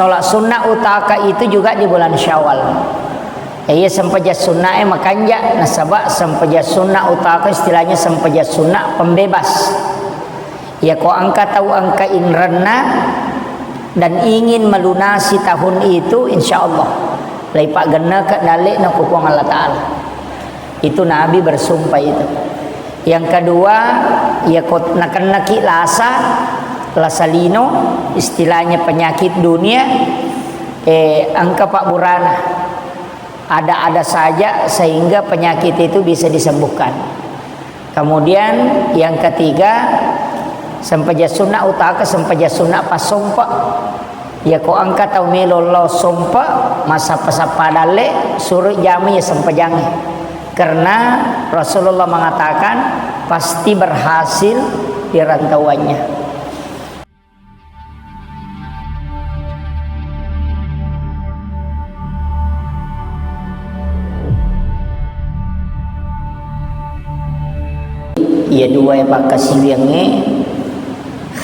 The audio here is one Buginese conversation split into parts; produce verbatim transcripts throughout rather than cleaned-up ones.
Sholat sunnah utaka itu juga di bulan Syawal. Ya, iya, sempajang sunnah e makanja, nasaba sempajang sunnah utaka istilahnya sempajang sunnah pembebas. Ya, ko engka tau engka inrenna dan ingin melunasi tahun itu, insya Allah. Lai paggenneke dalle'na ku Puang Allah Ta'ala. Itu Nabi bersumpah itu. Yang kedua, ya, ko nakennaki lasa, lasa lino, istilahnya penyakit dunia, eh, engka pabburana. Ada-ada saja sehingga penyakit itu bisa disembuhkan. Kemudian yang ketiga, sempajang sunnah utaka sempajang sunnah passompa. Iya, ko engka tau melo lao sompa, massappa-sappa dalle, suro jama iya sempajangnge. Karena Rasulullah mengatakan pasti berhasil di rantauannya. Iya, dua pakkasiwiangnge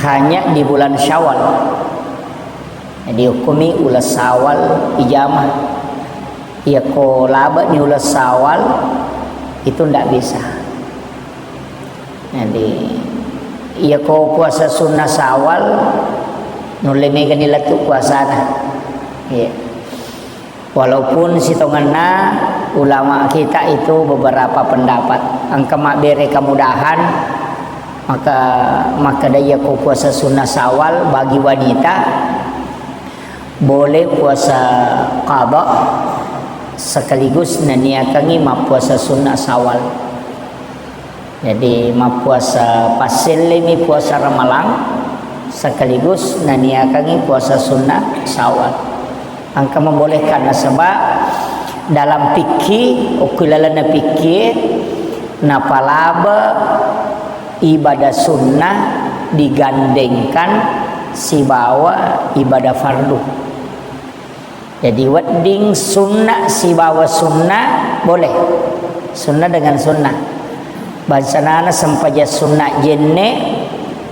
hanya di bulan Syawal. Jadi, hukumi uleng Syawal ijama. Iya, ko labe'ni uleng Syawal, itu ndak bisa. Jadi, iya, ko puasa sunnah Syawal, nulle megani lettu puasana. Iya. Walaupun sitongenna ulama kita itu beberapa pendapat, engka mabbere kemudahan, maka, makkeda iya ko puasa sunnah Syawal bagi wanita, boleh puasa qada sekaligus naniakangi mappuasa sunnah Syawal. Jadi, mappuasa passellemi puasa Ramalang sekaligus naniakangi puasa sunnah Syawal. Engka membolehkan nasaba dalam fikih, okko lalenna fikih, napalaba ibadah sunnah digandengkan sibawa ibadah fardu. Jadi, wedding sunnah sibawa sunnah boleh. Sunnah dengan sunnah. Bangsanana sempajang sunnah jenne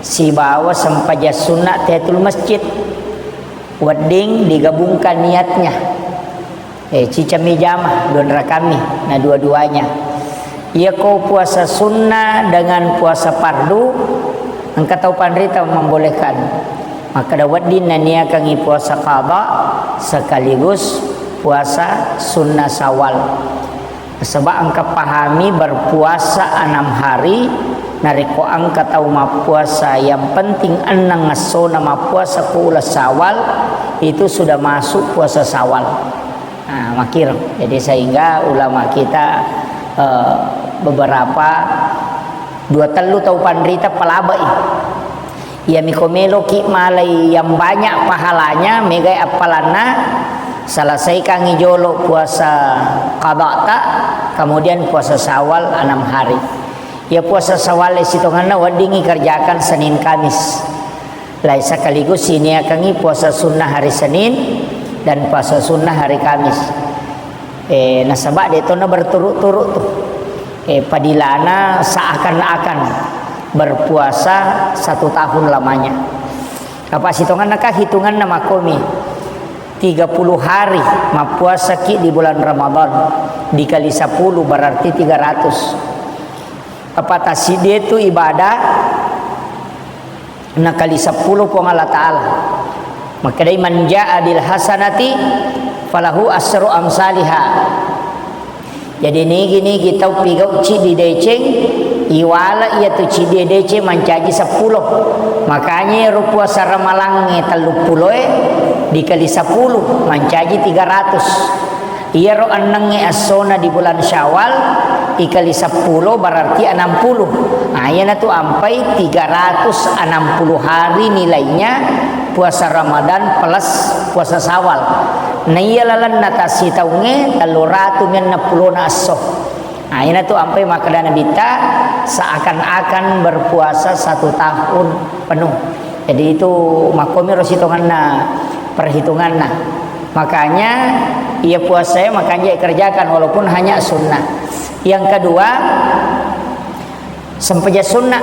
sibawa sempajang sunnah tahiyatul masjid. Wedding digabungkan niatnya. Eh, cicami jama, dua rakammi, nah, dua-duanya. Iya, ko puasa sunnah dengan puasa fardu, engka tau panrita membolehkan. Makkeda wedding naniakangi puasa qada sekaligus puasa sunnah Syawal. Sebab engka pahami berpuasa enam hari, narekko engka tau mappuasa yang penting enneng essona mappuasa ko uleng Syawal, itu sudah masuk puasa Syawal. Nah, makkiro. Jadi, sehingga ulama kita, eh, beberapa dua tellu tau panrita palabai. Iyami ko meloki malai yang banyak pahalanya, megai appalanna, selesaikangi jolo puasa qadata, kemudian puasa Syawal enam hari. Ya, puasa Syawal sitongenna weddingi kerjakan Senin Kamis. Lai sekaligus siniakangi puasa sunnah hari Senin dan puasa sunnah hari Kamis. Eh, nasaba de tona berturut-turut tu. Eh, padilana seakan-akan berpuasa satu tahun lamanya. Apa sitonganna ka hitunganna makomi? Tiga puluh hari mappuasaki di bulan Ramadan, dikali sepuluh berarti tiga ratus. Apa tasidie tu ibadah nakali seppulo Puang Allah Ta'ala. Makkedai, "Man jaa bil hasanati falahu asru amsaliha." Jadi, nigi-nigi tau pigau ciddi deceng, iwala iya tu ciddi deceng mancaji seppulo. Makanya ero puasa ramalangnge telluppuloe dikali seppulo mancaji tiga ratus. Iyaro ennengnge essona di bulan Syawal, ikali seppulo berarti enam puluh. Nah, iyanatu ampai tiga ratus enam puluh hari nilainya puasa Ramadan plus puasa Syawal. Nah, iya lalenna tassitaungnge tellu ratu mennang pulona esso. Nah, iyanatu ampai makkeda Nabitta, seakan-akan berpuasa satu tahun penuh. Jadi, itu makkomiro sitonganna, perhitunganna. Makanya, iya puasaya makanja ikerjakan walaupun hanya sunnah. Yang kedua, sempajang sunnah.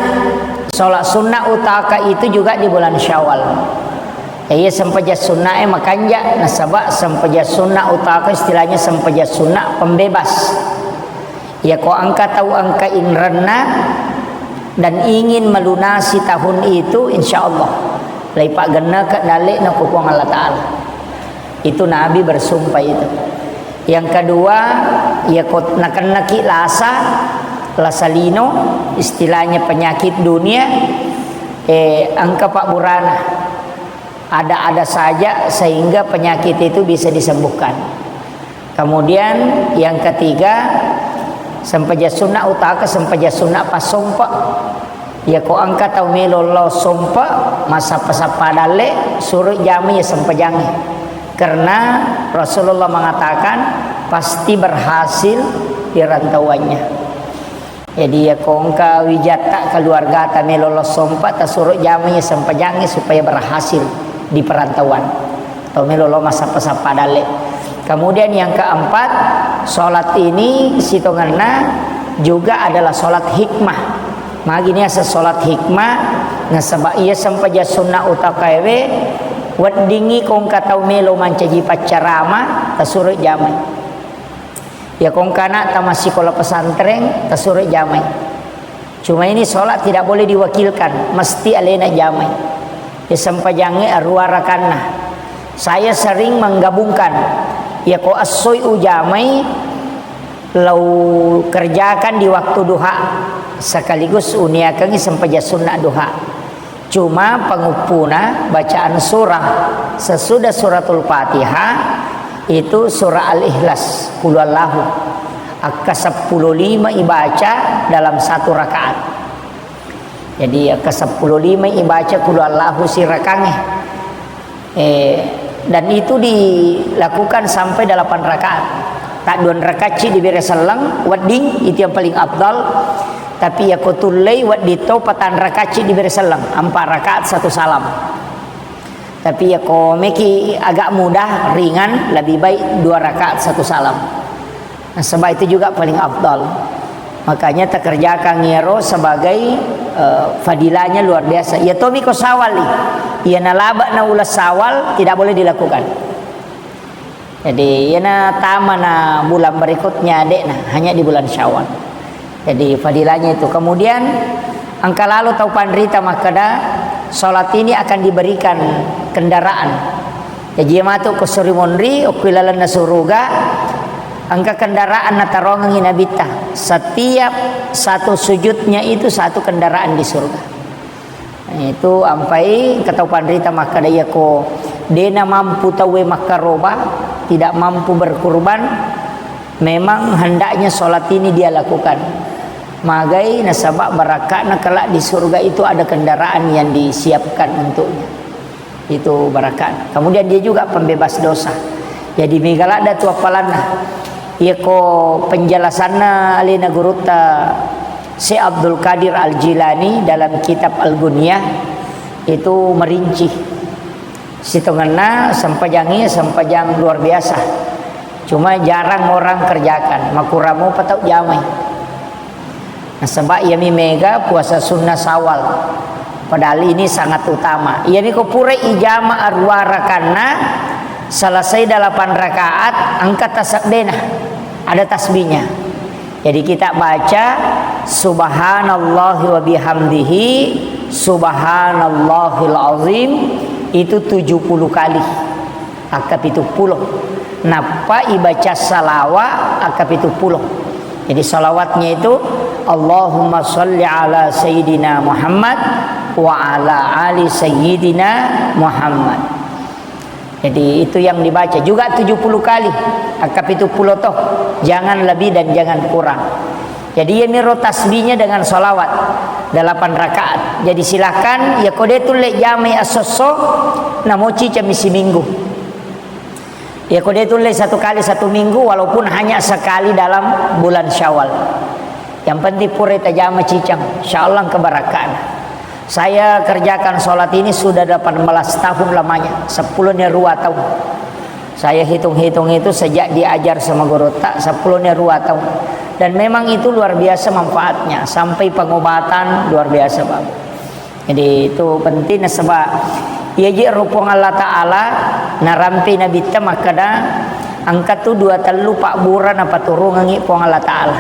Sholat sunnah utaka itu juga di bulan Syawal. Iya sempajang sunnae makanja, nasaba sempajang sunna utaka istilahnya sempajang sunna pembebas. Iya ko engka tau engka inrenna dan ingin melunasi tahun itu, insya Allah, laipagenneke dalle'na ku Puang Allah Ta'ala. Itu Nabi bersumpah itu. Yang kedua, iya ko nakennaki lasa, lasa lino, istilahnya penyakit dunia, eh, engka pabburana. Ada-ada saja sehingga penyakit itu bisa disembuhkan. Kemudian yang ketiga, sempajang sunna utaka sempajang sunna pasompa. Iya ko engka tau melo lao sompa, massappa-sappa dalle, suro jamai iya sempajangnge. Karena Rasulullah mengatakan pasti berhasil di rantauannya. Jadi, iya ko engka wijatta keluargata melo lao sompa, tasuro jamai iya sempajangnge supaya berhasil di perantauan. Atau melo lao massappa-sappa dalle. Kemudian yang keempat, sholat ini sitongenna juga adalah sholat hikmah. Magi niaseng sholat hikmah, nasaba iya sempajang sunna utakaewe, weddingngi ko engka tau melo mancaji paccarama, tasuro jamai. Iya ko engka ana'ta massikola pesantren, tasuro jamai. Cuma ini sholat tidak boleh diwakilkan, mesti alena jamai. Iya sempajangnge arua rakanna. Saya sering menggabungkan, iya ko essoi ujamai, lau kerjakan di waktu duha, sekaligus uniakengngi sempajang sunna duha. Cuma panguppuna bacaan surah sesudah suratul Fatihah itu surah Al-Ikhlas, Qul Huwallahu. Akka seppulo lima ibaca dalam satu rakaat. Jadi, akka seppulo lima ibaca Qul Huwallahu sirakangnge. Eh, dan itu dilakukan sampai delapan rakaat. Tadduan rakacci dibere selleng, wedding, itu yang paling afdal. Tapi iya ko tullei, wedding to patang rakacci dibere selleng, empat rakaat satu salam. Tapi iya ko meki agak mudah, ringan, lebih baik dua rakaat satu salam. Nasaba itu juga paling afdal. Makanya takerjakan iyaro sebagai, eh, fadilahnya luar biasa. Iya tomi ko sawali. Iya nalaba na ulas sawal tidak boleh dilakukan. Jadi, iyana tamana bulan berikutnya, de'na, hanya di bulan Syawal. Jadi, fadilahnya itu. Kemudian, engka lalo tau panrita makkeda, salat ini akan diberikan kendaraan. Jaji, iya matu ko suri monri, okko ilalenna suruga, engka kendaraan natarongengi Nabitta. Setiap satu sujudnya itu satu kendaraan di surga. Itu ampai engka tau panrita makkeda, iya ko de'na mampu tauwe makkaroba, tidak mampu berkurban, memang hendaknya sholat ini dia lakukan. Magai nasaba barakatna kelak di surga itu ada kendaraan yang disiapkan untuknya. Itu barakat. Kemudian dia juga pembebas dosa. Jadi mega ladda tu appalanna. Iya ko penjelasanna alena gurutta Syekh Abdul Qadir Al-Jilani dalam kitab Al-Ghunyah itu merinci. Sitongenna sempajangnge sempajang luar biasa. Cuma jarang orang kerjakan. Makuramo patau jamai. Nasaba iyami mega puasa sunnah Syawal. Padahal ini sangat utama. Iyami ko pura ijama arua rakanna, selesai delapan rakaat, engka tasebbena. Ada tasbihnya. Jadi kita baca subhanallahi wa bihamdihi, subhanallahil azim, itu tujuh puluh kali. Akka pitu pulo. Nappa ibaca salawa akka pitu pulo. Jadi salawatnya itu, Allahumma salli ala Sayyidina Muhammad wa ala ali Sayyidina Muhammad. Jadi itu yang dibaca juga tujuh puluh kali. Akka pitu pulo toh. Jangan lebih dan jangan kurang. Jadi, iyamiro tasbihnya dengan salawat delapan rakaat. Jadi, silahkan, iya ko de tulle jamai esso-esso, namo cicammi siminggu. Iya ko de tulle satu kali satu minggu, walaupun hanya sekali dalam bulan Syawal. Yang penting pura tajama cicang, insya Allah kebarakana. Saya kerjakan sholat ini sudah delapan belas tahun lamanya, sepuluh ni rua tahun. Saya hitung-hitung itu sejak diajar sama guru tak, sepuluh ni rua tahun. Dan memang itu luar biasa manfaatnya, sampai pengobatan luar biasa bagus. Jadi itu penting sebab Iyaji ero Puang Allah Ta'ala narampi Nabitta makkeda, engka tu dua tellu pabbura napaturungengngi Puang Allah Ta'ala.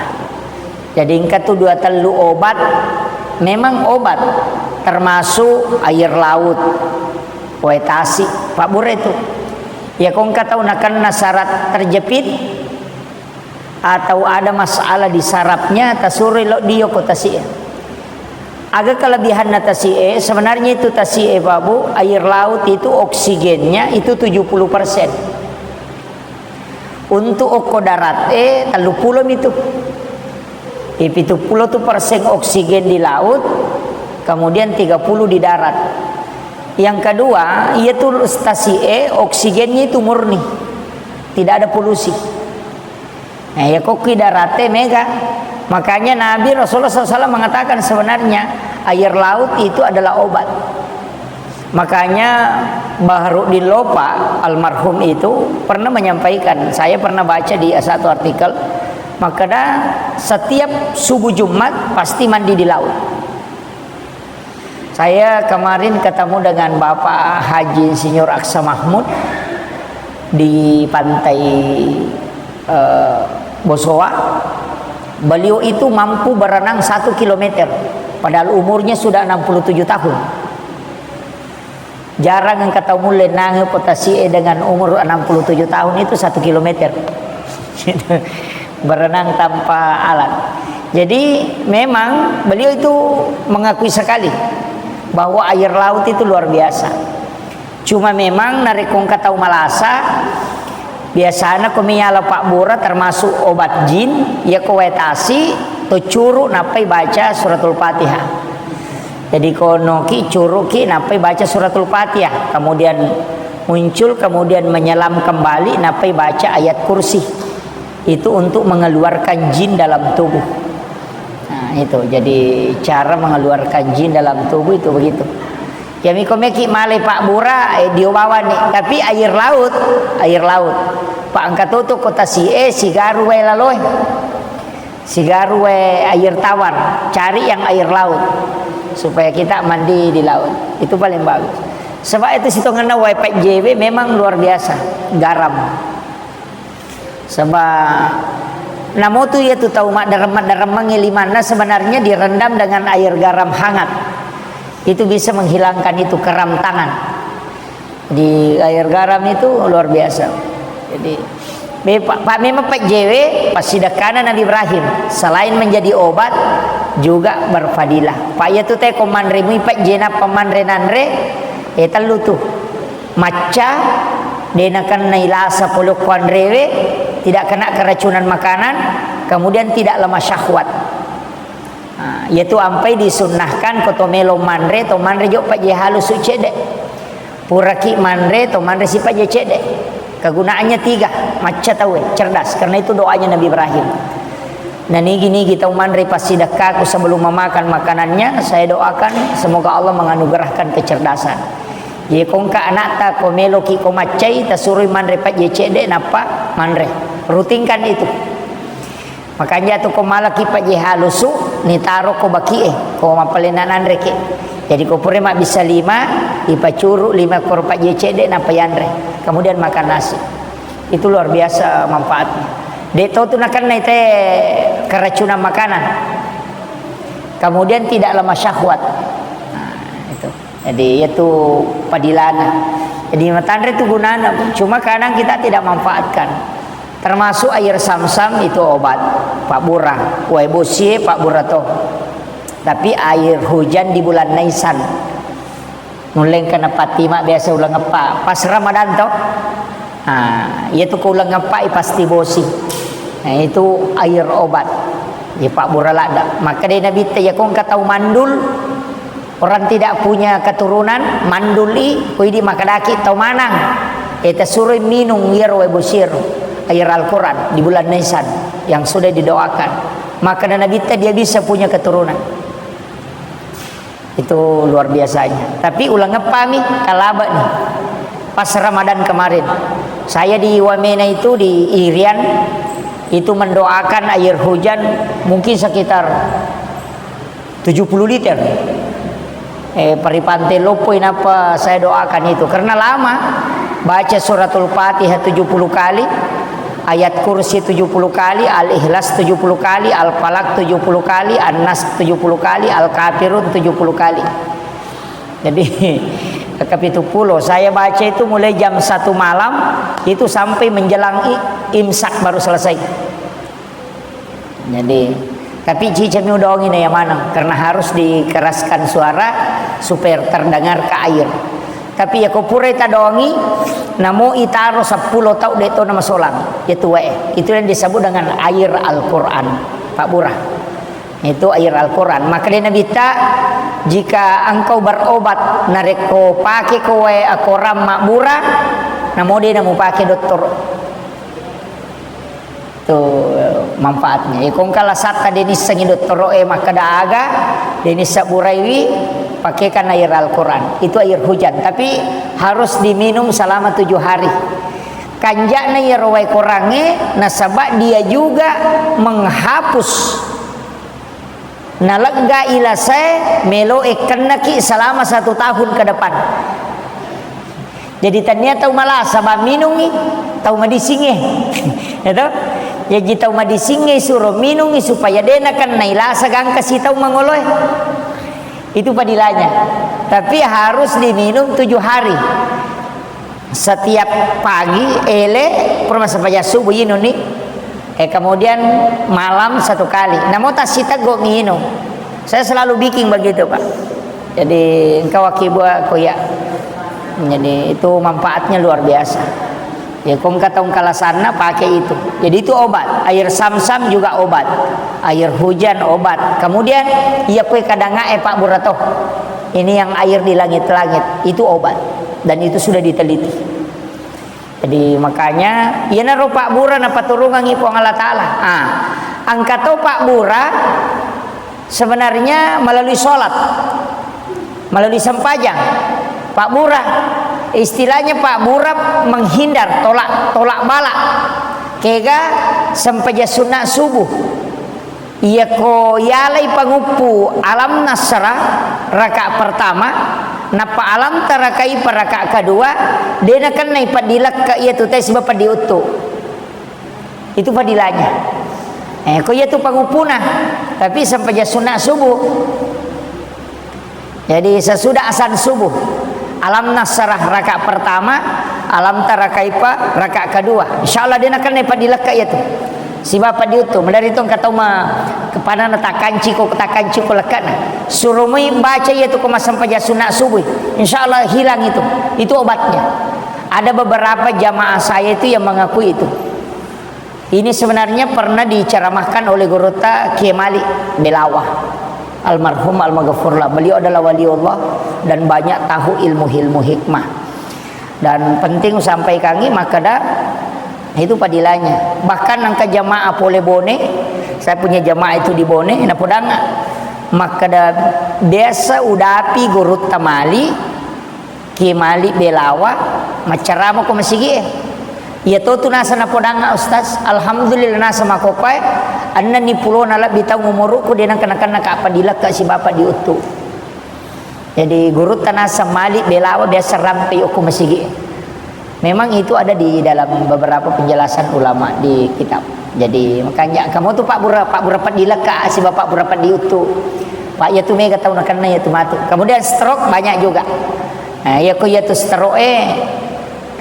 Jadi engka tu dua tellu obat, memang obat, termasuk air laut, wae tasi, pabbura itu. Ya, ko engka tau nakenna syarat terjepit, atau ada masalah di sarafnya, tasuroi lo dio ko tasi'e. Aga kelebihanna tasi'e? Sebenarnya itu tasi'e, Pak Bu, air laut itu oksigennya itu tujuh puluh persen. Untuk okko darat e, tellu pulo mi tu. Eh, pitu pulo tu persen oksigen di laut, kemudian tiga puluh di darat. Yang kedua, iya tu tasi'e oksigennya itu murni. Tidak ada polusi. Nah, ya, kokki darate mega. Makanya Nabi Rasulullah sallallahu alaihi wasallam mengatakan sebenarnya air laut itu adalah obat. Makanya Baharuddin Lopa almarhum itu pernah menyampaikan, saya pernah baca di satu artikel, makanya setiap subuh Jumat pasti mandi di laut. Saya kemarin ketemu dengan Bapak Haji Insinyur Aksa Mahmud di pantai, eh, Bosowa. Beliau itu mampu berenang satu kilometer, padahal umurnya sudah enam puluh tujuh tahun. Jarang engka tau mulle nange potasi'e dengan umur enam puluh tujuh tahun itu satu kilometer. Berenang tanpa alat. Jadi, memang beliau itu mengakui sekali bahwa air laut itu luar biasa. Cuma memang narekko engka tau malasa, biasana ko miyala pabbura termasuk obat jin, iya ko wae tasi, to curu nappai baca suratul Fatihah. Jadi ko noki curuki nappai baca suratul Fatihah, kemudian muncul, kemudian menyelam kembali, nappai baca ayat kursi. Itu untuk mengeluarkan jin dalam tubuh. Nah, itu. Jadi, cara mengeluarkan jin dalam tubuh itu begitu. Ya, miko meki male pabbura, eh, dio bawani. Tapi air laut, air laut. Pak, engka toto ko tasi'e, sigaru wae laloe. Sigaru wae air tawar. Cari yang air laut. Supaya kita mandi di laut. Itu paling bagus. Sebab itu sitongenna wae pajjewe memang luar biasa. Garam. Sebab namotu iya tu tau maddarem-maddaremmengngi limanna sebenarnya direndam dengan air garam hangat. Itu bisa menghilangkan itu keram tangan. Di air garam itu luar biasa. Jadi, be-, Pak, Pak, memang pajjewe, passidekkana Nabi Ibrahim. Selain menjadi obat, juga berfadilah. Pak, iya tu te ko manre mui pajjena pemanre nanre, eh, tellu tu. Macca, de nakennai lasa pole ko anrewe, tidak kena keracunan makanan, kemudian tidak lemah syahwat. Nah, iyatu ampai disunnahkan ko to melo manre, to manre jo pajje halusu cedde. Puraki manre, to manre si pajje cedde. Kegunaannya tiga, macca tauwe, cerdas. Karena itu doanya Nabi Ibrahim. Nah, nigi-nigi tau manre passidekkaku sebelum memakan makanannya, saya doakan semoga Allah menganugerahkan kecerdasan. Jadi, ko engka anakta ko meloki ko maccai, tasurui manre pajje cedde, nappa manre. Rutinkan itu. Makanja tu ko malaki pajje halusu, nitaro ko bakie, ko mapalena nanreke. Jadi, ko pura mabbissa lima, ipacuru lima koro pajje cedde, nappa yanre. Kemudian makan nasi. Itu luar biasa manfaatnya. De to tu nakennai te keracunan makanan. Kemudian tidak lemah syahwat. Nah, itu. Jadi, itu padilana. Jadi, matanre tu gunana, cuma kadang kita tidak manfaatkan. Termasuk air samsam itu obat, pabbura. Wae bosie pabbura to. Tapi air hujan di bulan Naisan. Nulleng kena patima biasa uleng eppa. Pas Ramadan to. Nah, iya tu ko uleng eppa pasti bosi. Nah, itu air obat. Iya pabbura ladda. Maka dei Nabi te, iya ko engka tau mandul, orang tidak punya keturunan, mandul i, ko idi makadaki tau manang. Eh, tasuroi minung iyaro wae bosiero, air Al-Quran di bulan Naisan yang sudah didoakan. Maka Nabi te dia bisa punya keturunan. Itu luar biasanya. Tapi uleng eppa mi, kalaba ni. Pas Ramadan kemarin, saya di Wamena itu, di Irian, itu mendoakan air hujan mungkin sekitar tujuh puluh liter. Eh, paripante loppoi nappa saya doakan itu. Karena lama, baca suratul Fatihah tujuh puluh kali, ayat kursi tujuh puluh kali, Al-Ikhlas tujuh puluh kali, Al-Falaq tujuh puluh kali, An-Nas tujuh puluh kali, Al-Kafirun tujuh puluh kali. Jadi, kapitu puluh. Saya baca itu mulai jam satu malam, itu sampai menjelang i-, imsak baru selesai. Jadi, tapi cicami udaongi na ya maneng, karena harus dikeraskan suara supaya terdengar ke air. Tapi ya ko purai tadongi, namo itaro seppulo tau de to na masolang. Ya tuwe, itu yang disebut dengan air Al-Quran, Pak Bura. Itu air Al-Quran. Maka dia Nabi ta, jika engkau berobat, narekko pake kowe akoram mabura, namo de namu pake dokter. Tu manfaatnya. Iko engka lasatta de nissengi dottoro'e makkeda aga, de nissa buraiwi, pakaikan air Al-Quran. Itu air hujan, tapi harus diminum selama tujuh hari. Kanja'na iyaro wae korangnge, nasaba dia juga menghapus Nalegga ilasae, melo e kennaki selama satu tahun ke depan. Jadi, tania tau malasa ba minungi, tau madisingnge. Ya toh? Jaji tau madisingnge suro minungi supaya de nakenna ilasa gangka si tau mangoloe. Itu padilanya. Tapi harus diminum tujuh hari. Setiap pagi, ele, pura massempajang subuh inunni. Eh, kemudian malam satu kali. Namo tassiteggo mi inung. Saya selalu bikin begitu, Pak. Jadi, engka wakkibua ko iya. Jadi, itu manfaatnya luar biasa. Ya, ko engka tau kalasanna, pakai itu. Jadi, itu obat. Air Sam-Sam juga obat. Air hujan obat. Kemudian, iya kue kadang e, Pak Burato. Ini yang air di langit-langit, itu obat. Dan itu sudah diteliti. Jadi, makanya, iyanaro pabbura napaturungangngi Puang Allah Ta'ala. Ah, engka to pabbura sebenarnya melalui sholat, melalui sempajang. Pabbura, istilahnya pabbura menghindar, tolak, tolak bala. Kega sempajang sunat subuh. Iyako yalai panguppu Alam Nasrah raka pertama, nappa Alam Tara Kaifa raka kedua, de nakennai paddi lekka iyatu tae siba paddi uttu. Itu fadilanya. Eh, ko iyatu panguppuna, tapi sempajang sunat subuh. Jadi, sesudah azan subuh, Alam Nasrah raka pertama, Alam Tara Kaifa raka kedua. Insya Allah, de nakennai paddi lekka iyatu. Siba paddi uttu, maderri tu engka tau ma-, kepanana takanci ko, takanci ko lekkana. Suro moi baca iyatu ko massempajang sunat subuh. Insya Allah hilang itu. Itu obatnya. Ada beberapa jamaah saya itu yang mengakui itu. Ini sebenarnya pernah diceramahkan oleh gurutta Kiai Malik Belawa, almarhum almaghfurlah. Beliau adalah waliullah dan banyak tahu ilmu-ilmu hikmah. Dan penting sampaikangi, makkeda itu padilanya. Bahkan engka jamaah pole Bone, saya punya jamaah itu di Bone, napodanga makkeda biasa udapi gurutta Malik, Kiai Malik Belawa maccarama ko masigi'e. Iya to tu nasa napodanga, Ustaz, alhamdulillah nasa makopae, annani pulona lebbi taung umuruku de nengka-nengka kappa dilekka sibawa diuttu. Jadi gurutta nasa Malik Belawa biasa rampe okko masigi'e. Memang itu ada di dalam beberapa penjelasan ulama di kitab. Jadi makanya kamu tu pabbura, pabbura peddi lekka sibawa pabbura peddi uttu. Pak, iya tu mega tau nakenna iya tu matu. Kemudian stroke banyak juga. Nah, iya ko iya tu stroke e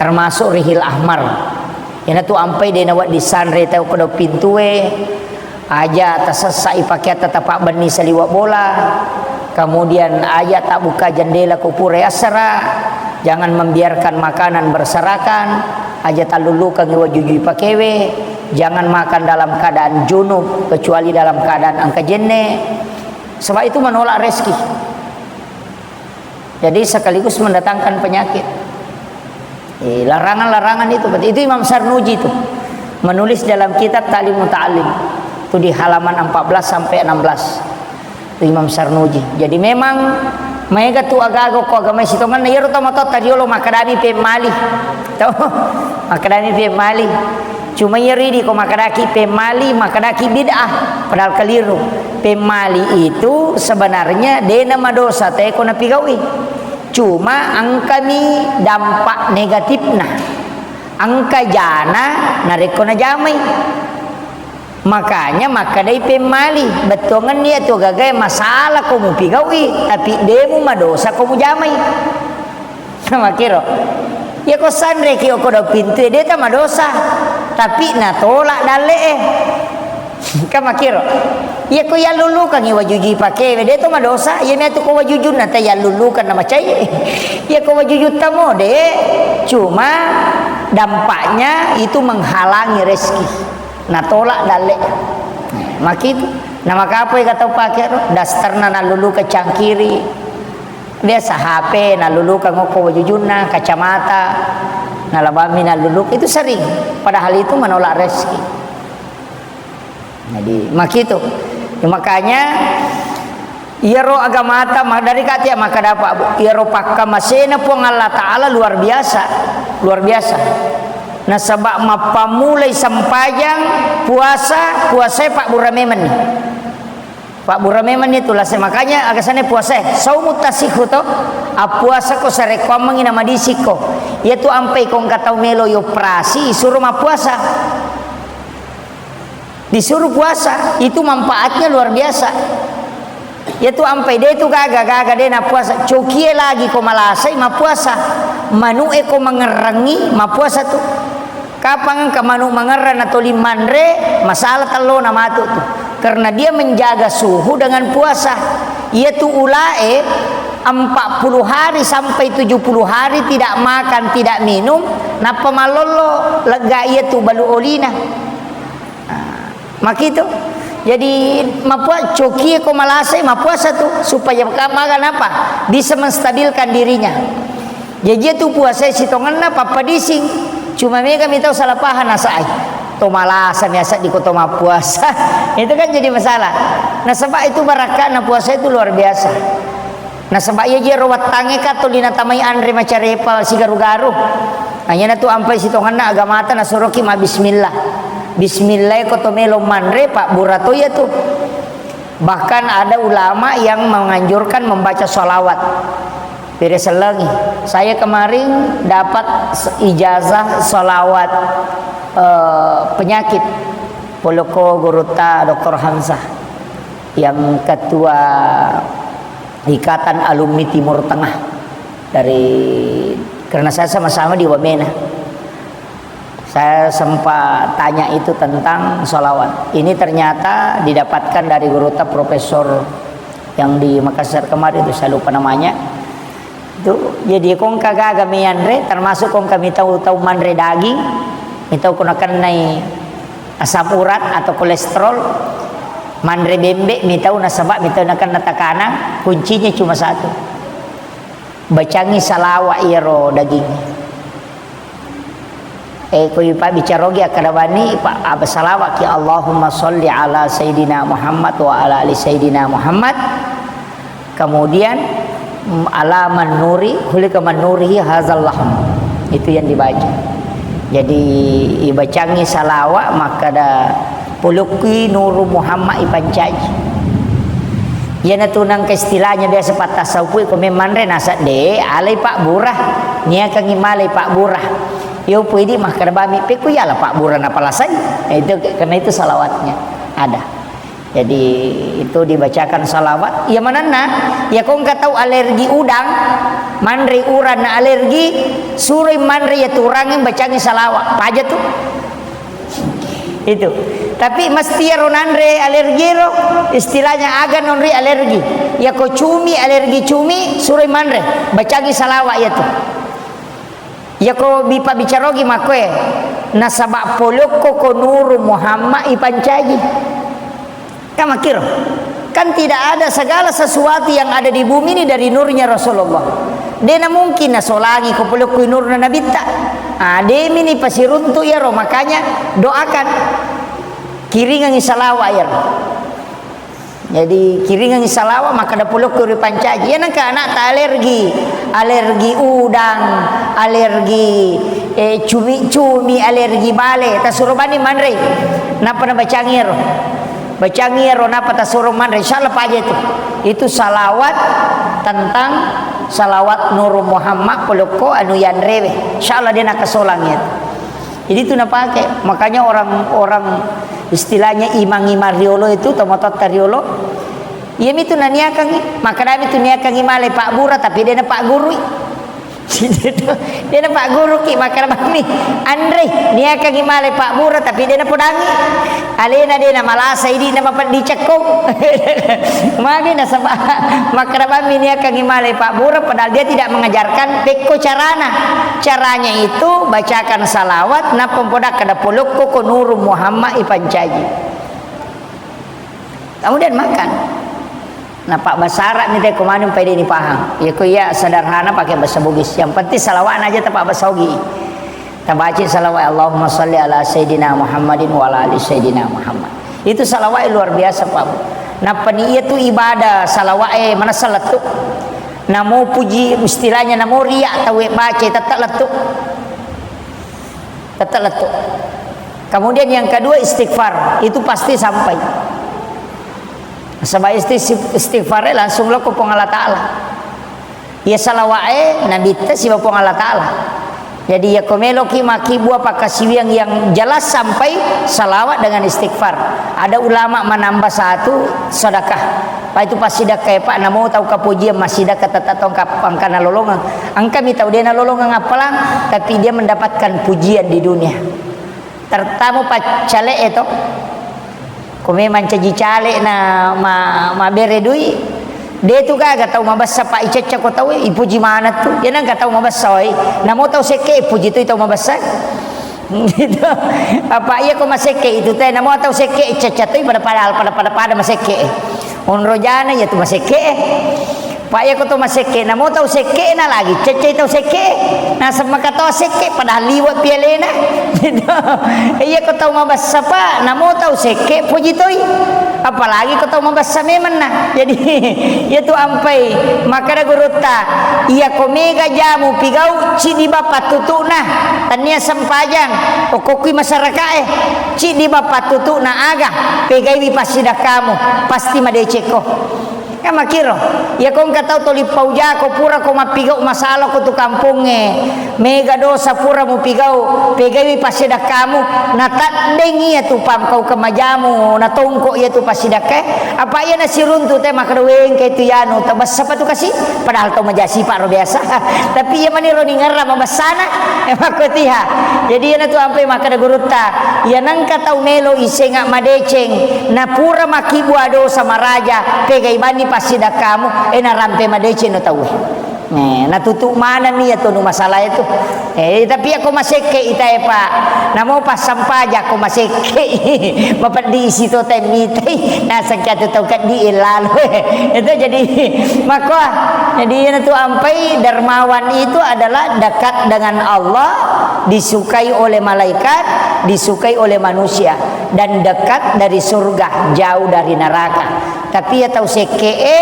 termasuk rihil ahmar. Iyana tu ampai de nawedding sanre tau kedo pintue, aja tasessai pakeatta tapabbenni saliweng bola, kemudian aja tabbuka jendela ko pura yassara, jangan membiarkan makanan berserakan, aja tallullukangi wajujui pakewe, jangan makan dalam keadaan junub kecuali dalam keadaan engka jenne, sebab itu menolak rezeki. Jadi sekaligus mendatangkan penyakit. Eh, larangan-larangan itu, itu Imam Sarnuji itu menulis dalam kitab Ta'lim Muta'allim. Itu di halaman empat belas sampai enam belas. Itu Imam Sarnuji. Jadi memang maega tu aga-aga ko agama sitongenna, iyaro tomatoatta riolo makkedami pe mali. Tau? Makkedami pe mali. Cuma iyaro idi ko makkedaki pemmali, makkedaki bid'ah, padahal keliru. Pemmali itu sebenarnya dena madosa te ko napigau'i. Cuma engkami dampak negatifna. Engka jana narekko najamai. Makanya makkedai pemmali, bettuangenni iyatu gagae masalah ko mupigau'i, tapi demu madosa ko mujamai. Makkiro. Iya ko sanreki okko dau pintu, de ta madosa. Tapi natolak dalle'e. Kan makkiro. Iya ko yallulukangngi wajujui pakewe, de to madosa. Iya miatu ko wajujunna ta yallulukan na macai. Iya ko wajujutta mo de. Cuma dampaknya itu menghalangi rezeki. Natolak dalle. Makitu. Na makapoi ga tau pake ro? Dasterna nalluluka cangkiri. Biasa H P nalluluka ngokko wajujunna, kacamata. Nalabami nalluluka. Itu sering. Padahal itu menolak rezeki. Jadi, makitu. Ya, makanya, iyaro agamata, ma-, dari kati ya makkada, Pak, Bu, iyaro pakkamasena Puang Allah Ta'ala luar biasa. Luar biasa. Nasaba mappammulai sempajang, puasa, puasae pabbura memenni. Pabbura memenni tu lase. Makanya, agasanna puasae. Saumu tasihhu to, appuasa ko sarekkoammengi namadisikko. Iyatu ampai ko engka tau melo yoperasi, isuro mappuasa. Disuruh puasa, itu manfaatnya luar biasa. Iyatu ampai de tu gaga, gaga de nappuasa, cokie lagi ko malasai mappuasa, manu'e ko mangerrangi mappuasa tu. Kapang engka manu mangerrang natoli manre, masalah tellona matu tu. Karena dia menjaga suhu dengan puasa. Iyatu ulae empat puluh hari sampai tujuh puluh hari tidak makan, tidak minum, nappa mallollo, lega iyatu balu olina. Ah, makitu. Jadi, mapua-, cokie ko malasai, mappuasa tu, supaya ka-, maga napa? Bisa menstabilkan dirinya. Jaji tu puasa sitongenna pappadising. Cuma mega mitau salah paham nasai. To malasa miasa di kota mappuasa. Itu kan jadi masalah. Nasaba itu barakatna puasa itu luar biasa. Nasaba iya ji ro wattangnge ka tuli natamai anre macarepa sigaru-garu. Nah, iyana tu ampai sitongenna agamata nasuroki mabbismillah. Bismillah ko to melo manre, pabbura to iya tu. Bahkan ada ulama yang menganjurkan membaca salawat. Pire sellengi. Saya kemarin dapat s-, ijazah salawat, eh, penyakit. Poloko gurutta doktor Hamzah yang ketua Ikatan Alumni Timur Tengah dari, karena saya sama-sama di Wamena. Saya sempat tanya itu tentang sholawat. Ini ternyata didapatkan dari gurutta profesor yang di Makassar kemarin itu, saya lupa namanya. Itu, jadi ko engka gaga mianre, termasuk ko engka mitau tau manre daging, mitau ko nakennai asam urat atau kolesterol, manre bembe mitau nasaba mitau nakenna tekanan, kuncinya cuma satu. Bacangi salawat iyaro daging. Eh, ko ipabbicara ogi akkada bani, pa-, apa salawat ki, Allahumma sholli ala Sayyidina Muhammad wa ala ali Sayyidina Muhammad. Kemudian, mm, ala man nuri, khulika man nurihi hazal lahm. Itu yang dibaca. Jadi, ibacangi salawat, makkada polokkui Nuru Muhammad ipancaji. Iyanatu nangka istilahnya biasa pattasaupui ko memmanre nasa de, alai pabbura. Niakangi malai pabbura. Yo pui di makkada bami, pekku yala pabbura napalasai. Nah, itu, karena itu salawatnya ada. Jadi, itu dibacakan salawat. Iya manenna, iya ko engka tau alergi udang, manre urang na alergi, suroi manre iya tu urangeng bacangi salawat. Paja tu. Itu. Tapi mesti ro nanre alergi ro, istilahnya aga nonri alergi. Iya ko cumi, alergi cumi, suroi manre, bacangi salawat iya tu. Iyako bipabbicarogi makkoe, nasaba polokko ko Nuru Muhammad ipancaji. Kan makkiro. Kan tidak ada, segala sesuatu yang ada di bumi ini dari nurnya Rasulullah. Dena mungkin nasolangi ko polokko nurna nabitta. Ah, demini pasiruntu iyaro, makanya doakan. Kiringangi salawat iyaro. Jadi, kiringangi salawat, makkada polokko ripancaji. Iya nengka anakta alergi, alergi udang, alergi, Eh, cumi-cumi alergi bale, tasuro bani manre. Napa nabacangi ero? Bacangi ero, napa tasuro manre? Insya Allah paja itu. Itu salawat tentang salawat Nuru Muhammad polokko anu yanrewe. Insya Allah dia nakasolang itu. Jadi itu napake. Makanya orang-orang istilahnya imang-imang riolo itu, tomatoatta riolo, iya mitu naniakangi. Makanya mitu niakangi male Pak Bura, tapi dia na Pak Gurui. Dia na Pak Guru ki, makkeda bammi, anre, niakangi male Pak Bura, tapi dia na podangi. Alena dia na malasa, idi na mapeddi cekkong. Magi nasaba, makkeda bammi niakangi male Pak Bura, padahal dia tidak mengajarkan pekko carana. Caranya itu bacakan salawat, nappa podakkeda polokko ko Nuru Muhammad ipancaji. Kemudian makan. Nah, Pak Basara ni teh kemana, pai deni paham. Ya, ko iya sederhana pakai bahasa Bugis. Yang penting salawat aja, Pak Basogi. Tabaca salawat, Allahumma salli ala Sayyidina Muhammadin wa ala ali Sayyidina Muhammad. Itu salawat luar biasa, Pak. Nappa ni iya tu ibadah salawat, eh, mana seletuk. Namo puji, istilahnya namo riak, tawe baca, tetap letuk. Tetap letuk. Kemudian yang kedua, istighfar. Itu pasti sampai. Sebab isti-, istighfar langsung lo ke Puang Allah Ta'ala. Ya salawat, eh, Nabi ta siba Puang Allah Ta'ala. Jadi ya ko meloki maki buah pakasiwiang yang jelas sampai salawat dengan istighfar. Ada ulama menambah satu sedekah. Pak, itu passidekka, Pak, namo tau kapujian massidekka, tetap tau engka, engka nalolongeng. Engka mi tau de nalolongeng appalang, tapi dia mendapatkan pujian di dunia. Terutama paccale e to. Ko memang caji cale na ma-, mabere dui, de tu gaga tau mabessa, Pak, icecca ko tau e, ipuji maneng tu. Ya nengka tau mabessa, oi. Namo tau sekke, ipuji tu tau mabessa. Gitu. Apa iya ko masekke itu teh, namo tau sekke, cecca toi pada, padahal pada, pada, pada masekke. Onro jana iya tu masekke. Pak, iya ko tau masekke, namo tau sekke na lagi, cecca tau sekke. Naseng maka tau sekke, padahal liwa pialena. Gitu. Iya ko tau mabessa, Pak, namo tau sekke, puji toi. Apalagi ko tau mabessa memang na. Jadi, iya tu ampai, makkeda gurutta, iya ko mega jamu pigau, cidi bappa tutukna. Tania sempajang, okokui masyarakat e, cidi bappa tutukna aga, pegaiwi passidakkamu, pasti madecekko. Kan makkiro, iya ko engka tau toli paujako, pura ko mappigau masalah ko tu kampongnge, mega dosa pura mupigau, pegaiwi passidakkamu, nataddeng iya tu pangkau kemajamu, natongko iya tu passidakka, apa iya nasiruntu te makkeda wengke tu yanu, tabessa pa tu kasi, padahal tau maja sipa ro biasa. Tapi iya maniro ningerra mabessana, e, makkotiha. Jadi iyana tu ampai makkeda gurutta, iya nengka tau melo isenga madeceng, napura makkibua dosa maraja, pegai banni passidakkamu, e, narampe madeceng no tauwe. Eh, natutu manenni iya tonu masalah itu. Eh, tapi ako masekke ita e, Pak. Namo passampaja ko masekke. Mapeddi isi to temmitai. Nasengka tu tau keddi lalo. Itu jadi maka jadi iyana tu ampai dermawan itu adalah dekat dengan Allah, disukai oleh malaikat, disukai oleh manusia, dan dekat dari surga, jauh dari neraka. Tapi iya tau sekke'e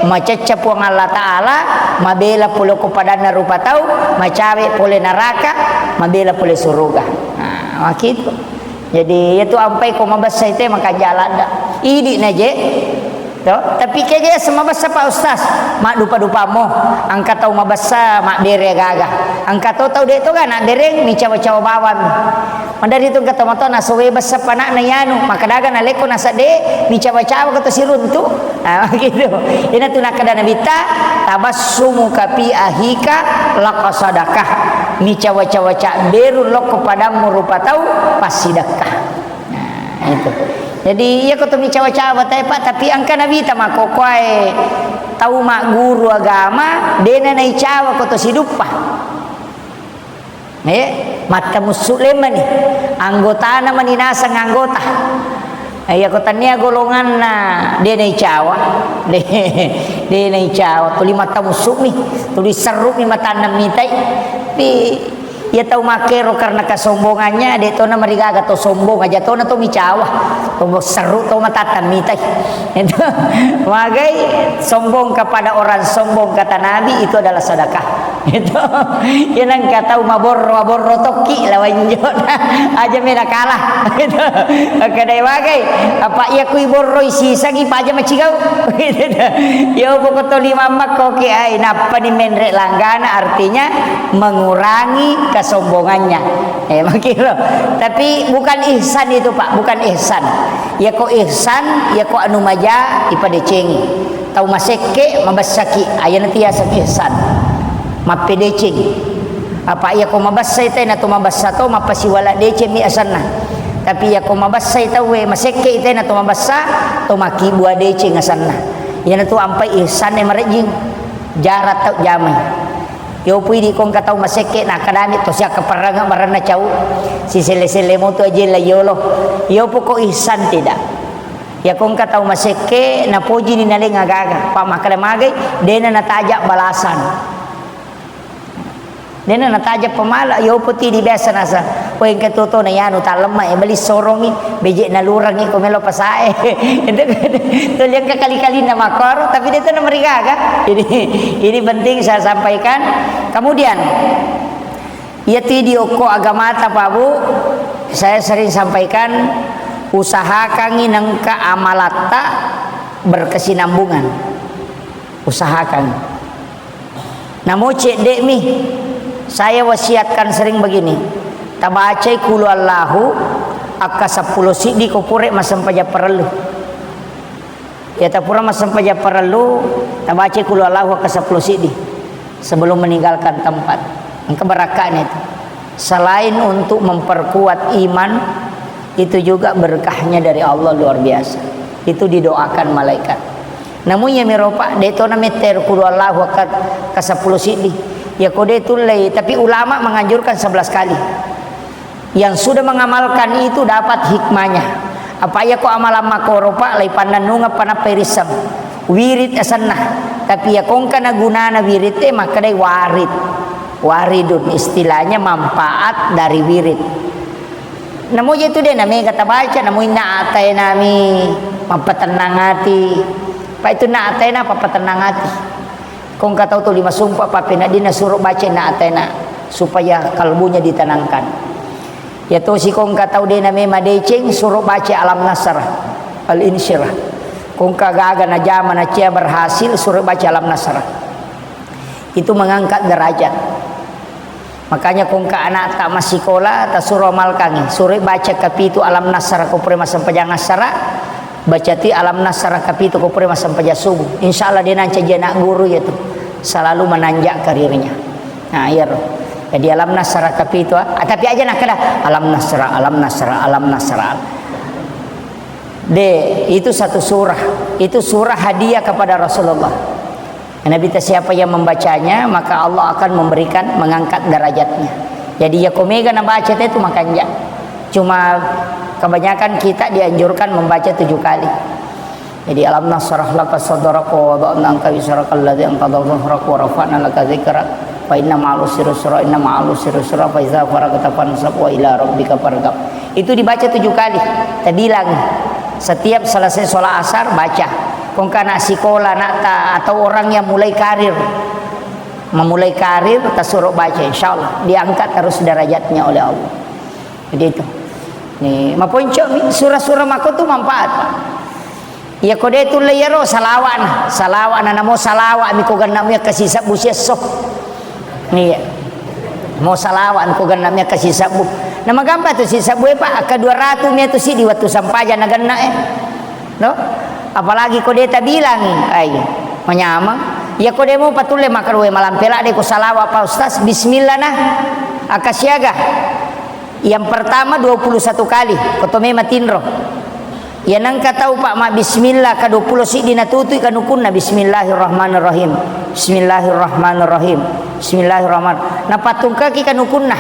macecca Puang Allah Ta'ala, mabela pole ko padanna rupa tau, macawe pole naraka, mabela pole suruga. Nah, makkitu. Jadi, iya tu ampai ko mabessa ite makanja ladda. Idi na je. To, tapi kege semabessa Pak Ustaz, maddupa-dupamo. Engka tau mabessa mabbere gaga. Engka to tau de to ga nabbereng micawa-cawa bawang. Maderri tu engka tomatoa nasowe bessa pana'na yanu, makkeda ga nalekko nasedde, micawa-cawa ko to siruntu. Ah, gitu. Ina tu nakkeda Nabitta, "Tabassumuka fi ahika laka sadakah." Micawa-cawa cabberu lokko padammu rupa tau, passidekka. Nah, itu. Jadi, iya ko to micawa-cawa tae, Pak, tapi engka Nabitta makkokkoe tau magguru agama, dena naicawa ko to siduppa. Eh, mattamussu lemmani. Anggotana mani naseng anggota. Eh, iya ko tania golonganna de naicawa. De, de naicawa. Tuli mattamussu mi. Tuli serru mi matanna mitai. Pi, iya tau makkero karena kesombongannya, de tona marigaga to sombong aja tona to micawa. To serru to matatta mitai. Itu. Magai sombong kepada orang sombong, kata Nabi, itu adalah sedekah. Itu, iya nengka tau maborro, maborro tokki lawan injo. Aja mena kalah. Itu, kedai wagai. Apa iya kui borroi sisangi paja macigau. Itu, iya pokok toli mammakko ki ai, nappa ni menre langgana, artinya mengurangi kesombongannya. Eh, makiro. Tapi bukan ihsan itu, Pak, bukan ihsan. Iya ko ihsan, iya ko anu maja, ipadecengi. Tau masekke, mabessaki, ayana tiaseng ihsan. Mappedeceng. Apa iya ko mabessai tena to mabessa to, mappasiwala deceng mi asanna. Tapi iya ko mabessai tauwe, masekke tena to mabessa, to makkibua deceng asanna. Iyana tu ampai ihsan e marejjing. Jarak tau jamai. Yopu idi kongka tau masekke, nakkadami to siakka paranga maranna cau. Siselle-selle motu aje la yolo. Yopu ko ihsan tidak. Iya kongka tau masekke, napojini naleng agaga. Pa makkada magai, dena nataja balasan. Dena nataja pemala, yopo ti di biasa nasa. Ko engka toto na yanu talemma e, beli sorongi, beje nalurangi ko melo pasae. Itu to liang kali-kali na makoro, tapi dia tu na merigaga. Jadi, ini penting saya sampaikan. Kemudian, iya ti di okko agamata, Pak Bu, saya sering sampaikan, usahakangi nengka amalatta berkesinambungan. Usahakan. Namo cedde'mi, saya wasiatkan sering begini, tabacai Qul Huwallahu akka seppulo siddi ko pura massempajang parellu. Iya tapura massempajang parellu, tabacai Qul Huwallahu akka seppulo siddi sebelum meninggalkan tempat. Engka barakka'na itu. Selain untuk memperkuat iman, itu juga berkahnya dari Allah luar biasa. Itu didoakan malaikat. Namun iya miro, Pak, de to na mette Qul Huwallahu akka, ka seppulo siddi. Ya ko de tullei, tapi ulama menganjurkan sebelas kali. Yang sudah mengamalkan itu dapat hikmahnya. Apa iya ko amalan makoro, Pak, lai pannennungeng panappai risseng. Wirid asenna. Tapi iya kongka na gunana wirid e makkedai warid. Waridun, istilahnya manfaat dari wirid. Namo je tu de na mega tabaca, namo inna atainami mappatennang ati. Pa itu na ataina pappatennang ati. Kongka tau tuli masumpa pappeneddinna suro baca inna ataina supaya kalbunya ditenangkan. Ya tosi kongka tau de na mema deceng suro baca alam nasrah, al insyirah. Kongka gaga najama nacia berhasil suro baca alam nasrah. Itu mengangkat derajat. Makanya kongka anakta massikola, tasuro amalkangi. Suroi baca kapitu alam nasrah ko pura massempajang assara, baca ti alam nasrah kapitu ko pura massempajang subuh. Insya Allah de nancaji anak guru ya tu. Selalu menanjak karirnya. Nah, iya roh. Jadi alam nasrah kapitu, ah, tapi aja nakkeda alam nasrah, alam nasrah, alam nasrah. De, itu satu surah. Itu surah hadiah kepada Rasulullah. Nabi ta siapa yang membacanya, maka Allah akan memberikan, mengangkat derajatnya. Jadi ya ko mega nabaca te tu makanja. Cuma kebanyakan kita dianjurkan membaca tujuh kali. Jadi alam nasrah laka sadrak wa wada'na anka wizrak alladzi anqadha dhahrak wa rafa'na laka dzikrak fa inna ma'al usri yusra inna ma'al usri yusra fa idza faragta fansab wa ila rabbika farghab. Itu dibaca tujuh kali. Tabilang setiap selesai sholat asar baca. Kongka anak sikola, anakta, atau orang yang mulai karir, memulai karir, tasuro baca, insya Allah diangkat terus derajatnya oleh Allah. Jadi itu. Ni maponco mi surah-surah mako tu manfaat, Pak. Iya ko de tulle iyaro salawa'na, salawa'na namo salawa'mi ko genna'mu iya kasi sabbu siesso. Iya. Mo salawa'na ko genna'mu iya kasi sabbu. Na magampa tu si sabbu e, Pak, akka dua ratu mi tu si di wettu sampajang na genna e. No? Apalagi ko de tabilangi, ai, manyameng. Iya ko de mo patulle makkaruwe malampe ladde ko salawa, Pak Ustaz, bismillah na. Akka siaga. Yang pertama dua puluh satu kali, ko to mema tinro. Iya nengka tau, Pak, mabbismillah ka dua puluh siddi natutui kanukunna, bismillahirrahmanirrahim. Bismillahirrahmanirrahim. Bismillahirrahmanirrahim. Napattungkaki kanukunna.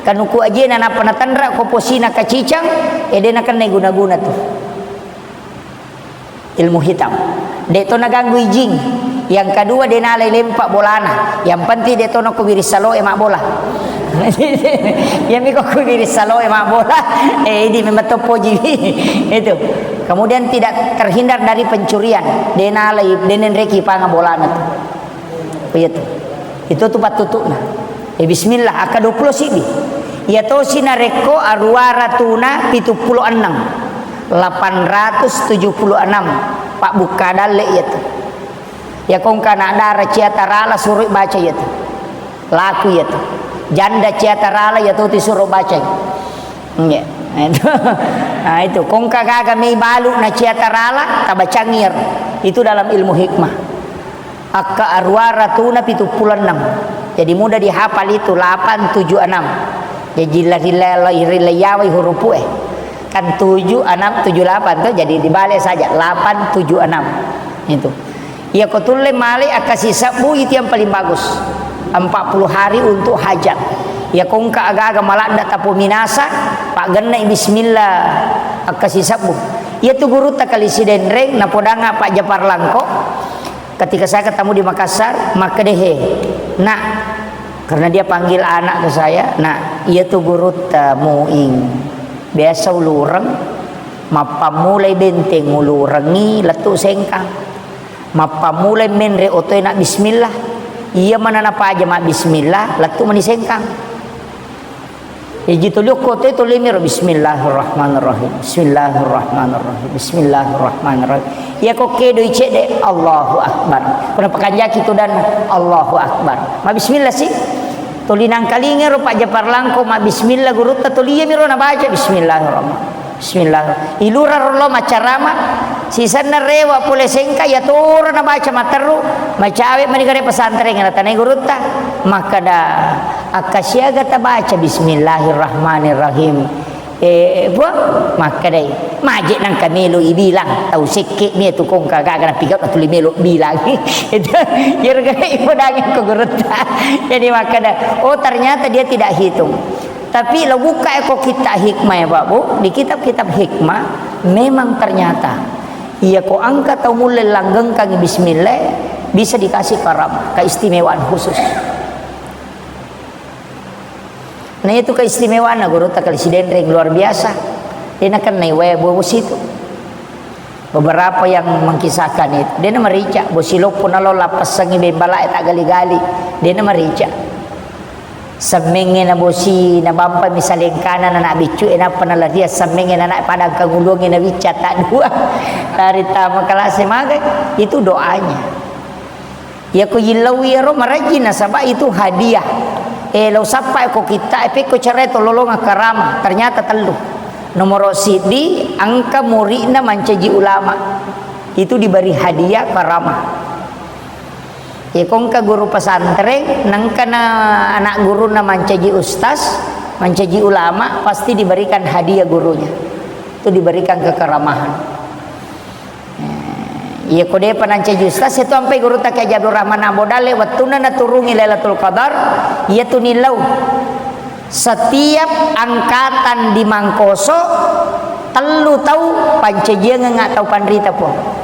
Kanuku ajena nappa natenra ko posina kacicang, e de nakenna guna-guna tu. Ilmu hitam. De to naganggu jing. Yang kedua, de nalai lempa bolana. Yang penting de to nako wiris saloe mabbola. Iya mi ko wiris saloe mabbola. Eh, idi memang to poji. Itu. Kemudian tidak terhindar dari pencurian. De nalai, de nenreki panga bolana tu. Iya tu. Itu tu pattutu'na. Eh, bismillah, akka dua pulo sibbi. Iya tosi narekko aruwa ratuna pitu pulo enneng. Lapan ratus tujuh pulo enam. Pabbukka dalle iya tu. Iya kongka anak dara cia tarala suroi baca iya tu. Laku iya tu. Janda cia tarala iya tu tisuro bacai. Iya. Nah, itu. Nah, itu. Kongka gaga mei balu na cia tarala, tabacangi iyaro. Itu dalam ilmu hikmah. Akka aruwa ratuna pitu pulo enneng. Jadi mudah dihafal itu, lapan tujuh enam. Jadi rilla-, rilla-, rilla yawai hurupu e. Kan tujuh enam tujuh lapan tu, jadi dibalik saja, lapan tujuh enam. Itu. Iya ko tulle male akkasi sebbu itu yang paling bagus. Empat puluh hari untuk hajat. Iya kongka agaga maladda tapominasa, paggenna bismillah akkasi sebbu. Iya tu gurutta kali Sidenreng, napodanga Pak Japar Langko. Ketika saya ketemu di Makassar, makkeda, "He, Nak," karena dia panggil anak ke saya, "Nak, iya tu gurutta Muing. Biasa ulureng, mappammulai benteng ulurengngi lettu Sengkang. Mappammulai menre otoe na bismillah. Iya mana napaja ma bismillah, lettu mani Sengkang." Jaji tuli okko te tuli miro, "Bismillahirrahmanirrahim. Bismillahirrahmanirrahim. Bismillahirrahmanirrahim." Iya ko kedoi cedde, "Allahu Akbar." Kuna pakanjaki tu dan, "Allahu Akbar." Ma bismillah si. Tuli nangkalinga ro Pak Japar Langko ma bismillah gurutta, tuli iya miro nabaca, "Bismillahirrahmanirrahim. Bismillah." Ilura ro lo macarama, sisenna rewa pole Sengkang, iya toro nabaca materru, macawe mani gare pesantren, natanai gurutta. Makkeda, "Akkasiaga tabaca bismillahirrahmanirrahim?" Eh, Puang, makkedai, "Maje nangka melo ibilang, tau sekke mi tu kongka gaga napigau natuli melo bilang." Itu, iyaro gare ipodangi ko gurutta. Jadi makkeda, "Oh, ternyata dia tidak hitung." Tapi lo buka ko kitab hikmah ya, Pak Bu, di kitab-kitab hikmah memang ternyata iya ko engka tau mulle langgengkangi bismillah, bisa dikasih karam, keistimewaan khusus. Nah, itu keistimewaanna gurutta kali Sidenreng, luar biasa. De nakennai wae bosi tu. Beberapa yang mengkisahkan itu, de namarica, bosi loppo nalo lappessangi bembalae taggali-gali, de namarica. Semmengnge na bosi, nabampa misalengkana na nak biccu e, nappa nalaria semmengnge na nak padang kangulunge na bicca tak dua. Lari tama kelas e magai, itu doanya. Iya ko yillau iyaro marajji nasaba itu hadiah. Eh, lo sappa ko kitta e, pekko cerai to lolonga karama. Ternyata tellu. Nomoro siddi, engka muridna mancaji ulama. Itu diberi hadiah karama. Iya ko engka guru pesantren, nengka na anak guruna mancaji ustaz, mancaji ulama, pasti diberikan hadiah gurunya. Itu diberikan kekeramahan. Iya ko depa nancaji ustaz, itu ampai gurutta Kiai Haji Abdul Rahman Ambo Dalle, wettunna naturungi Lailatul Qadar, iya tu nillau. Setiap angkatan di Mangkoso, tellu tau pancajiangengnga tau panrita, Puang.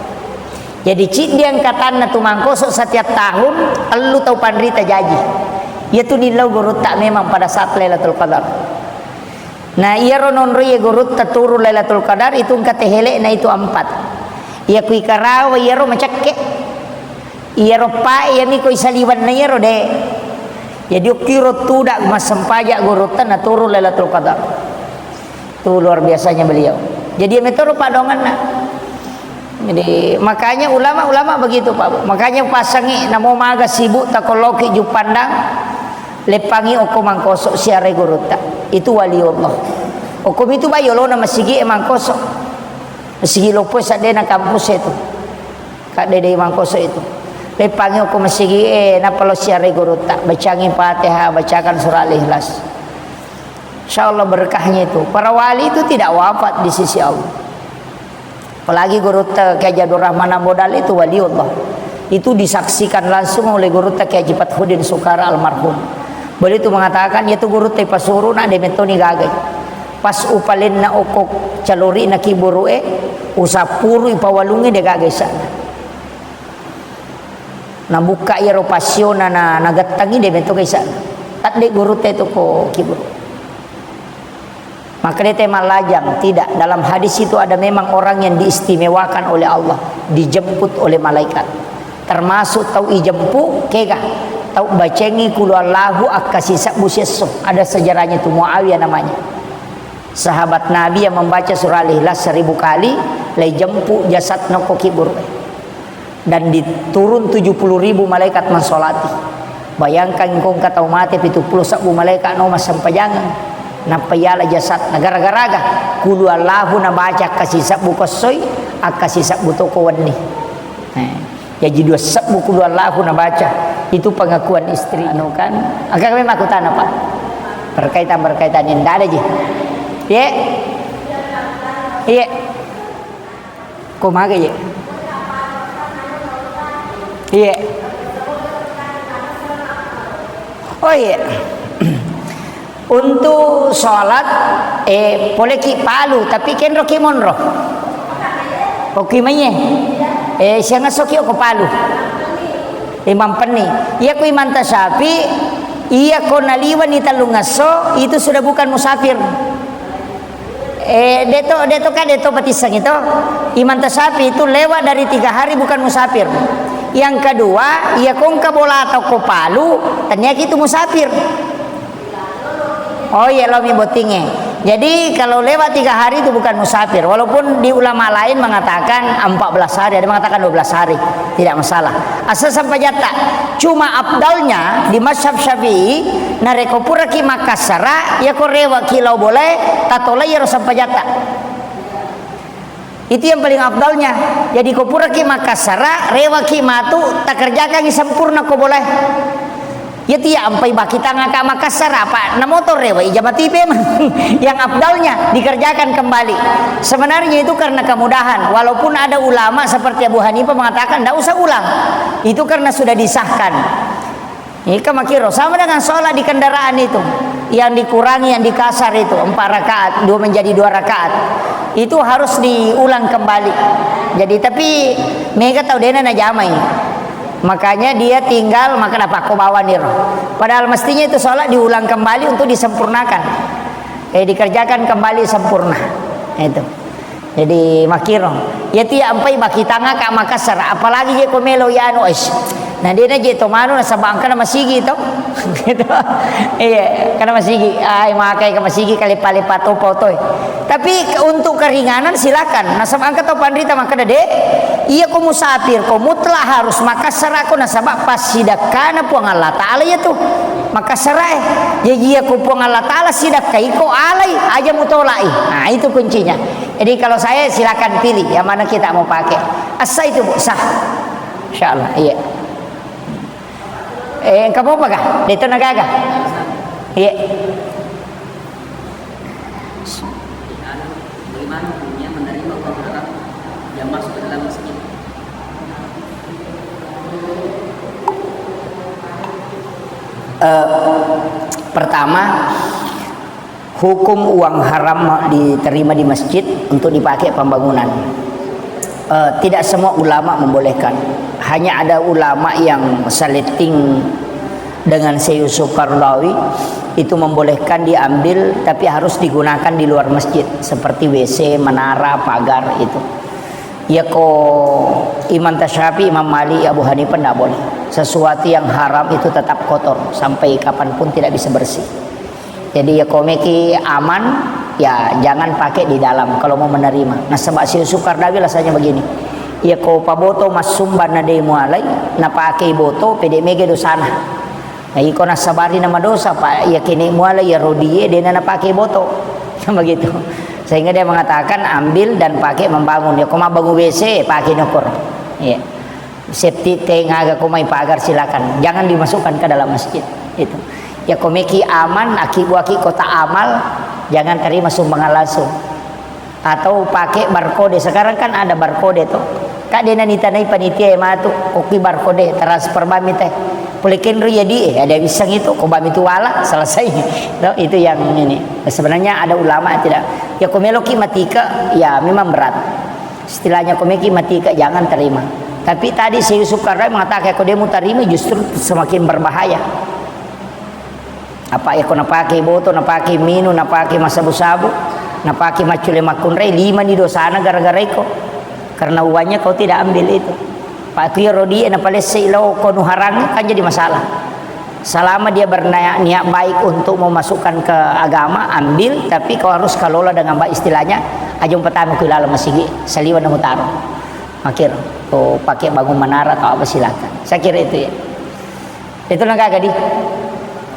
Jadi, ciddi angkatanna tu Mangkoso setiap tahun, tellu tau panrita jaji. Iya tu nillau gurutta memang pada saat Lailatul Qadar. Nah, iyaro nonroi gurutta turun Lailatul Qadar itu engka tehele'na itu empat. Iya kui karawa iyaro macekke. Iyaro pae iyami koi saliwenna iyaro de. Jadi okkiro tuda massempajang gurutta na turun Lailatul Qadar. Itu luar biasanya beliau. Jadi iya metoro padonganna. Jadi, makanya ulama-ulama begitu, Pak. Makanya pasangi namo maga sibuk takolloki Juppandang, leppangi okko Mangkoso siarai gurutta. Itu waliullah. Okko mitu ba yolona masigi e Mangkoso. Masigi loppo saddena kampus itu. Kadede Mangkoso itu. Leppangi okko masigi e, nappa lo siarai gurutta. Bacangi Fatihah, bacakan surah Al-Ikhlas. Insya Allah berkahnya itu. Para wali itu tidak wafat di sisi Allah. Apalagi gurutta Kiai Haji Abdul Rahman Ambo Dalle itu waliullah. Itu disaksikan langsung oleh gurutta Kiai Haji Fathuddin Sukara almarhum. Beliau itu mengatakan, iya tu gurutta ipasuru na de metoni gagai. Pas upalenna okko calori na kiburu e, usappuru ipawalungi de gagai sana. Nabukka iyaro passiona na, nagettangi de metto kaisa. Tadde gurutta itu ko kiburu. Maka dia tema lajang, tidak. Dalam hadis itu ada memang orang yang diistimewakan oleh Allah, dijemput oleh malaikat. Termasuk tau ijempu, kega. Tau bacengi kulu Allahu akkasi sebbu siesso. Ada sejarahnya tu, Muawiyah namanya. Sahabat Nabi yang membaca surah Al-Ikhlas seribu kali, lai jempu jasad nokko kibur. Dan diturun tujuh puluh ribu malaikat mensolati. Bayangkan, engka tau mate pitu puluh sebbu malaikat no massempajang. Nappa yala jasad, nagara-garaga. Kulu Allahu nabaca akkasi sebbu kossoi, akkasi sebbu toko wenni. Eh. Jaji dua sebbu kulu Allahu nabaca. Itu pengakuan istri. Anu kan, agak memang aku tanya, Pak. Berkaitan-berkaitan ini, ndak ada ji. Ye. Iye. Ko maga, ye? Iye. Oh, iye. Untuk sholat, eh, poleki palu, tapi kenroki monro. Oki maiye. Eh, siang esso ki ko palu. Imam penni. Iya ko Imam Tasyafi, iya ko naliwani tellung esso, itu sudah bukan musafir. Eh, deto, deto ka, deto patisseng itu. Imam Tasyafi itu lewat dari tiga hari bukan musafir. Yang kedua, iya ko engka bola atau ko palu, taniaki itu musafir. Oh iya, lo mi bottinge. Jadi, kalau lewat tiga hari itu bukan musafir. Walaupun di ulama lain mengatakan empat belas hari, ada mengatakan dua belas hari. Tidak masalah. Asal sempajatta. Cuma afdalnya di mazhab Syafi'i, narekko puraki makassara, ya ko rewaki lao bolae, tatolai iyaro sempajatta. Itu yang paling afdalnya. Jadi, ko puraki makassara, rewaki matu, takerjakangi sempurna ko bolae. Ya, tiya ampai bakitangaka makassara, apa namoto rewa ija mati memang. Yang afdalnya dikerjakan kembali. Sebenarnya itu karena kemudahan. Walaupun ada ulama seperti Abu Hanifah mengatakan, "Ndak usah ulang." Itu karena sudah disahkan. Ika makiro, sama dengan sholat di kendaraan itu. Yang dikurangi, yang dikasar itu, empat rakaat, dua menjadi dua rakaat. Itu harus diulang kembali. Jadi, tapi mega tau dena najamai. Makanya dia tinggal, maka dapat ko bawaniro. Padahal mestinya itu sholat diulang kembali untuk disempurnakan. Eh, dikerjakan kembali sempurna. Itu. Jadi, makiro. Ya, tiya ampai bakitangaka makassara, apalagi je ko melo yanu, eish. Nah, dena je to manu, nasaba engka na masigi to. Gitu. Iya, engka na masigi. Ai, makai ke masigi kali pale pato potoi. Tapi ke-, untuk keringanan silakan. Nasaba engka to panrita makkeda, "Dek, iya ko musafir, ko mutlak harus makassara ko nasaba passidakkana Puang Allah Taala ya tu." Makassara e. Jadi iya ko Puang Allah Taala sidakkai ko alai, aja mutolai. Nah, itu kuncinya. Jadi, kalau saya silakan pilih yang mana kita mau pakai. Asa itu, Bu, sah. Insyaallah, iya. Eh, engka apa kah? Deto nagaga. Iya. Bagaimana hukumnya menerima uang haram yang masuk ke dalam masjid? Eh, pertama, hukum uang haram diterima di masjid untuk dipakai pembangunan. Eh, tidak semua ulama membolehkan. Hanya ada ulama yang seleting dengan Syekh Yusuf Qaradawi, itu membolehkan diambil, tapi harus digunakan di luar masjid, seperti W C, menara, pagar itu. Ya ko Imam Tasyafi, Imam Malik, Abu Hanifah ndak boleh. Sesuatu yang haram itu tetap kotor, sampai kapanpun tidak bisa bersih. Jadi, ya, ko meki aman, ya, jangan pakai di dalam kalau mau menerima. Nasaba Syekh Yusuf Qaradawi alasannya begini, ya, ko paboto massumba na de mualai, napake boto, pede mege dosana. Nah, iko nasabari na madosa, Pak, ya, kene mualai, ya, rodie, dena napake boto. Begitu. Sehingga dia mengatakan, ambil dan pakai membangun. Ya, ko mabbangun W C, pakai nokkoro. Iya. Septic tank aga ko mai pagar, silakan. Jangan dimasukkan ke dalam masjid. Itu. Ya, ko meki aman, aki buaki kotak amal, jangan terima sumbangan langsung. Atau pakai barcode. Sekarang kan ada barcode tuh. Kak, dena nitanai panitia e matu, koki barcode, transfer bami teh. Pole kenro ya di, eh, ada wisang itu, ko bami tu wala, selesai. No, itu yang ini. Sebenarnya ada ulama tidak. Ya, ko meloki matika, ya memang berat. Istilahnya ko meki matika, jangan terima. Tapi tadi Syekh Yusuf Qaradawi mengatakan, ko demu tarima justru semakin berbahaya. Apa ya, ko napake boto, napake minu, napake massabu-sabu, napake maccule makkunrai, lima ni dosana gara-gara iko. Karena uangnya kau tidak ambil itu. Pak, tu ya rodie napalesse lao ko nuharang, kan jadi masalah. Selama dia berniat, niat baik untuk memasukkan ke agama, ambil, tapi kau harus kelola dengan baik, istilahnya, aja mupatama ku ilalang masigi, saliweng na mutaro. Makir, kau pakai bangun menara atau apa, silakan. Saya kira itu ya. Itu nang kagadi.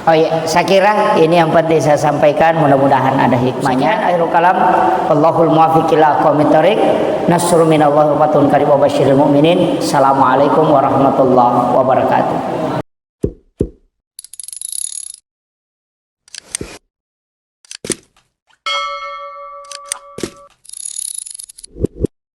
Oh iya, saya kira ini yang penting saya sampaikan, mudah-mudahan ada hikmahnya. Akhirul kalam, wallahul muwaffiq ila aqwamit thariq. Nasrun minallahi wa fathun qarib wa basyiril mu'minin. Assalamualaikum warahmatullahi wabarakatuh.